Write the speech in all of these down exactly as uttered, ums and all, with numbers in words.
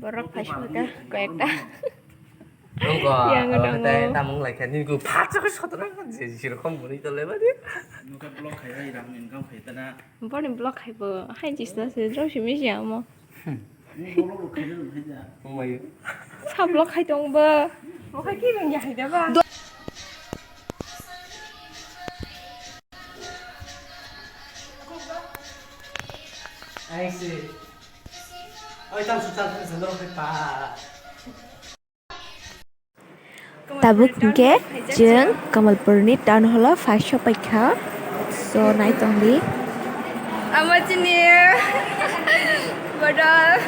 Rok phai sukha koi ekta. Nungko, Yang abo dong. Tei tamung lai kha, nini kuk phat chakhe sotro nang je, je rokom bwrwi tole bari. Nungko block khai bai, rang income khai tana. Boni block khai bo, hai jisna se, drop simi se amo. Nung block rok khai rok khai da. Wngmai. Sa block khai tong bo. Bo khai ki bang ya hai da ba. Ai si. Oi, tam su tam su lo pa. Tabuk hwnkhe chwng Kamalpurni town hall-o phai sopaikha. So, naitongdi. Amo chini bodol.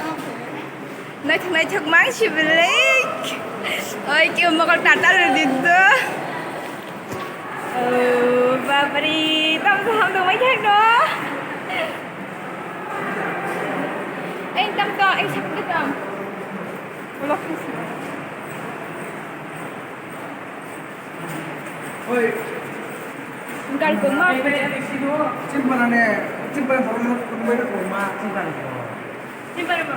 Naithok naithok mang sibilik. Oi, khe mokol tata rwdi do. Oh, babari, tam saham tongmai thak do. Ei, tam to, ei, sakti tam. Oi. Gal ko ma. Chimpa nane, chimpa borok no kungbai ko ma. Chimpa ko. Chimpa ko.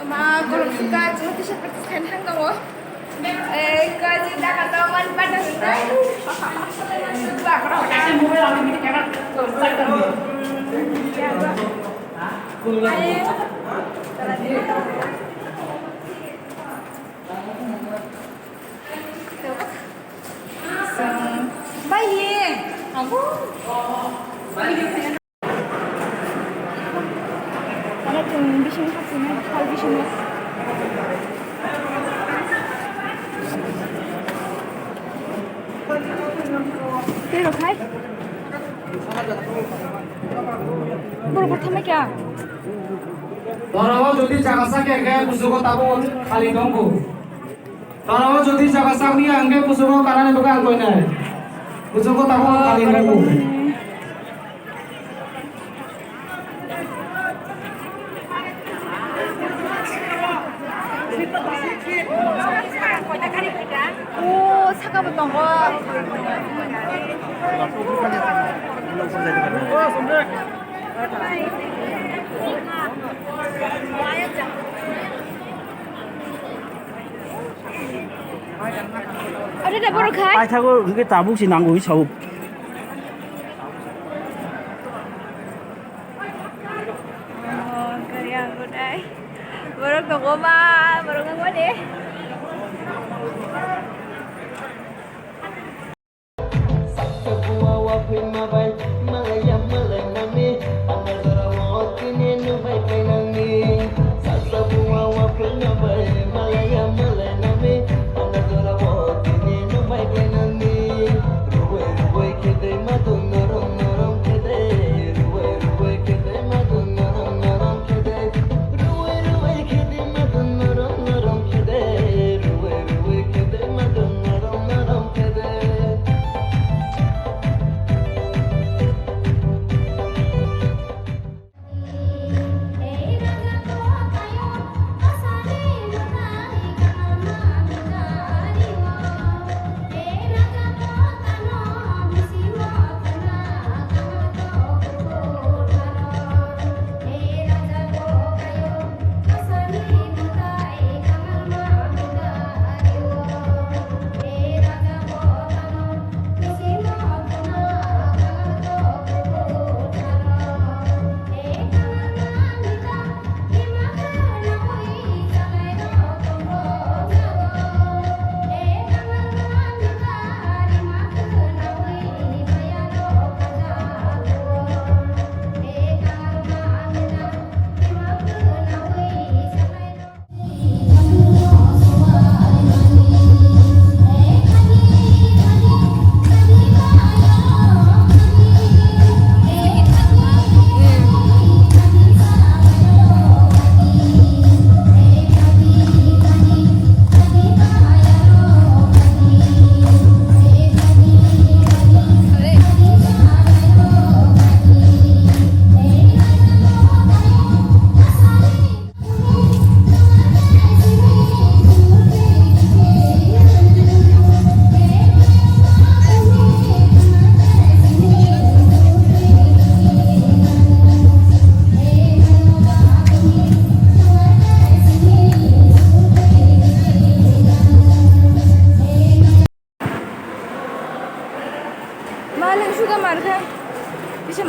Ma, golok suka, chwng kisa practice khaina thang tongo. Eh, kaji daga tong man pada suka. Ba, kora kora. Bai ye. Abu. Ano chwng bising hapsina, hal bisingo. Tei rok hai. Borok bo thamai kha. Borok bo jodi jaga sakya khe kuchugo tabuk khali tongkhu. Tono jodi jaga sakliya hwnkhe kuchugo kanani bagwi ang koinai. Kuchugo tabuk kali nukgo. O saka bo tongo. Ate da borok hai. Paithago hwnkhe tabuk se nango hwi sao. Oh, kaya budai. Borok tongo ma, borok nang mani. Saksa bua wa phaima bai, malaya malai nangni, panda jora o tini nubai kai nangni. Saksa bua wa phaima bai, malaya malai nangni, panda jora o tini nubai kai nangni. Rubai rubai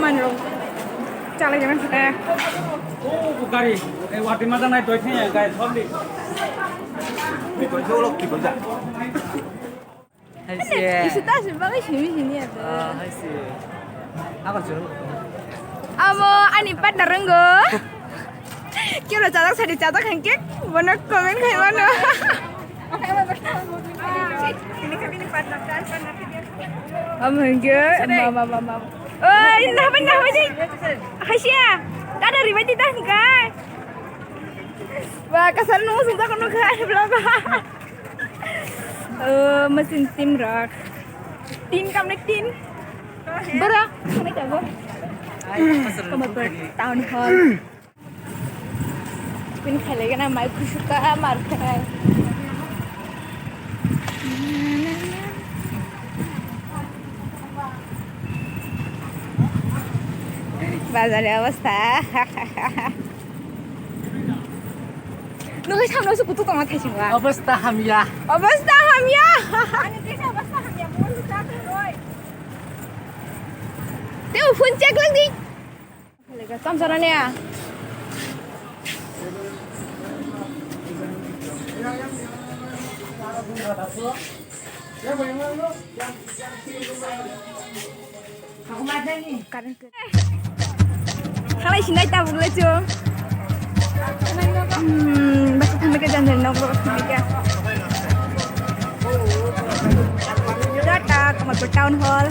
Manrok chalai jaman khe. Oh, gari. Eh, wati maja nai doi thaya, guys, sorry. Doi thaya lok ki benda. Hai se. Isu ta se bagai simi sini ya. Ah, hai se. Apa sih? Amo ani partner renggo. Kira chalak sari chalak hangke. Bono comment khai mano. Amo hingke mama mama. Oi, nah bai nah bai. Hasia. Kada ribai di dah hingke. Ba kasar nung sungsa kono khai vlog. Oh, mesin tim rak. Tin kam nek tin. Bora, kami jago. Kamarpur town hall. Pin khale gana mai khusuka mar khai. Bazar ni obostha. Nugui samno se kutu tongma thaisingla. Obostha hamya. Obostha hamya. Ani kisa obostha hamya, mol ta roi. Teo phone check lang di. Lega tam sara ne. Current. Khalai sinai tabuk le chu. Hmm, basi thamika janjani nok bro thamika. Tata, Kamalpur Town Hall.